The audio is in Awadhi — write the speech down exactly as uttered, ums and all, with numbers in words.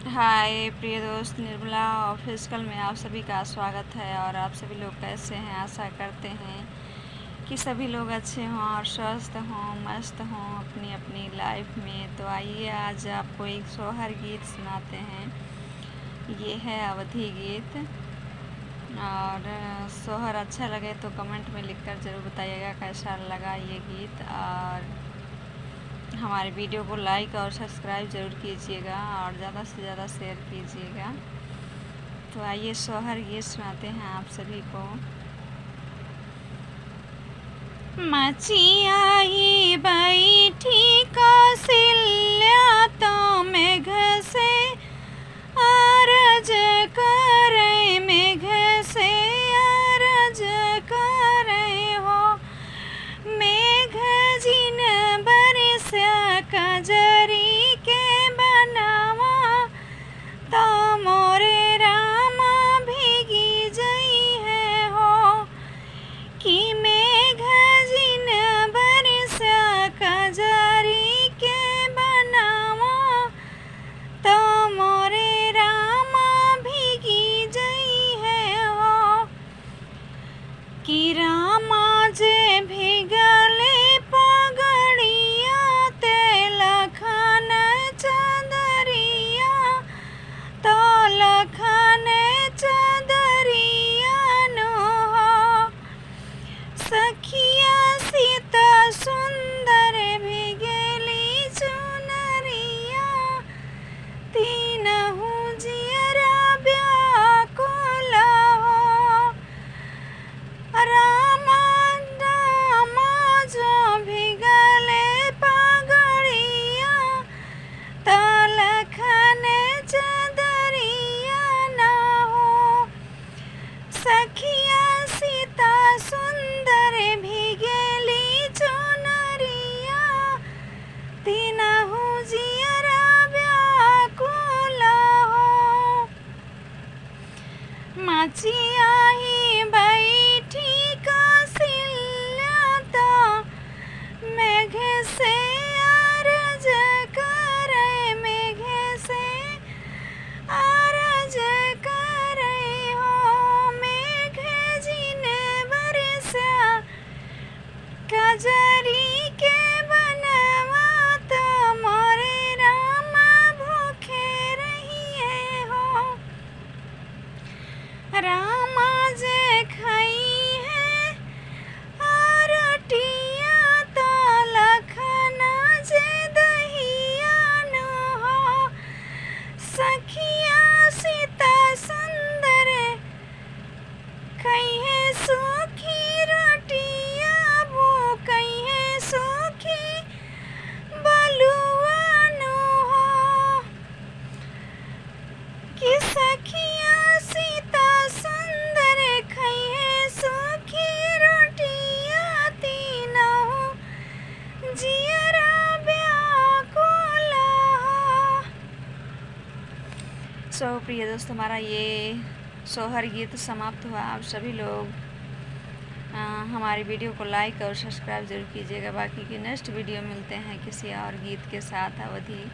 हाय प्रिय दोस्त, निर्मला ऑफिशियल में आप सभी का स्वागत है। और आप सभी लोग कैसे हैं? आशा करते हैं कि सभी लोग अच्छे हों और स्वस्थ हों, मस्त हों अपनी अपनी लाइफ में। तो आइए, आज आपको एक सोहर गीत सुनाते हैं। ये है अवधी गीत। और सोहर अच्छा लगे तो कमेंट में लिखकर ज़रूर बताइएगा कैसा लगा ये गीत। और हमारे वीडियो को लाइक और सब्सक्राइब ज़रूर कीजिएगा और ज़्यादा से ज़्यादा शेयर कीजिएगा। तो आइए, सोहर गीत सुनाते हैं आप सभी को। मचिया ही बैठी कौशल्या तो मेघ से अरज करे, मेघ से अरज करे हो। मेघ जिन बरस्या कजरी के बनवा, तो मोरे रामा भीगी जइहैं हो। कि मेघ जिन बरस्या कजरी के बनवा, तो मोरे रामा भीगी जइहैं हो। कि रामा जे भीगले पगड़िया, ते लखन चदरिया, तो लखन चदरिया नु हो। सखिया सीता सुंदर भीगेली चुनरिया, तीनहु जियरा व्याकुल हो। रामा, रामा जो भीगले पगड़िया, तो लखन चदरिया ना हो। सखिया सीता सुंदर भीगेली चुनरिया, तीनहु जियरा व्याकुल हो। मचिया ही बैठी कौशल्या तो मेघ से अरज करे, मेघ से अरज करे हो। मेघ जिन बरस्या कजरी के बनवा, तो मोरे रामा भूखे रहिहैं हो। रामा जे खइहैं रोटिया, तो लखन जे दहिया नु हो। सखिया सीता सुंदर खइहैं सूखी रोटिया, वो खइहैं सूखी बलुआ नु हो। कि सखिया सीता सुंदर खइहैं सूखी रोटिया, तीनहु जियरा व्याकुल हो। So प्रिय दोस्त, हमारा ये सोहर गीत समाप्त हुआ। आप सभी लोग, अ, हमारे वीडियो को लाइक और सब्सक्राइब जरूर कीजिएगा। बाकी की नेक्स्ट वीडियो मिलते हैं किसी और गीत के साथ, अवधी